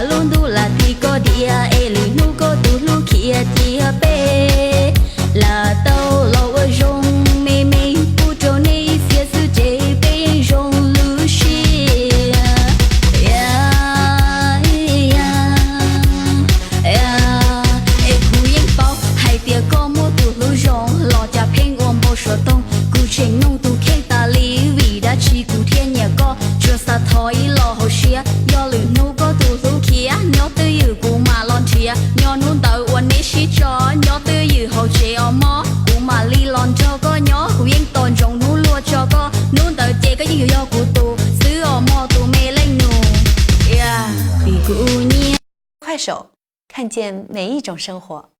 Lub ntuj lam tis koj diam es lwm hnub koj tus hlub khiav cia peb. Lam tau los ua zoo me me pub rau nej ib txhia xwb ces peb yeej zoo lub siab. Es kuv yeej paub hais tias koj muaj tus hlub zoo los cas pheej ua npau suav toog. Kuv tseem nug tus kheej tas li vim dab tsi kuv thiaj nyiam koj. Tsuas xav thov ib los hauv siab, yog lwm hnub koj tus hlub khiav, nyob twj ywm kuv mam los nrhiav. Nyob hnub ntawd uas neb sib tso, nyob twj ywm hauv tsev os mog, kuv mam li los nrog koj nyob. Kuv yeej tos ntsoov hnub luag tso koj, hnub ntawd ces koj yeej yuav yog kuv tus xwb os mog, tus me leej nus. Vim kuv nyiam. 快手，看见每一种生活。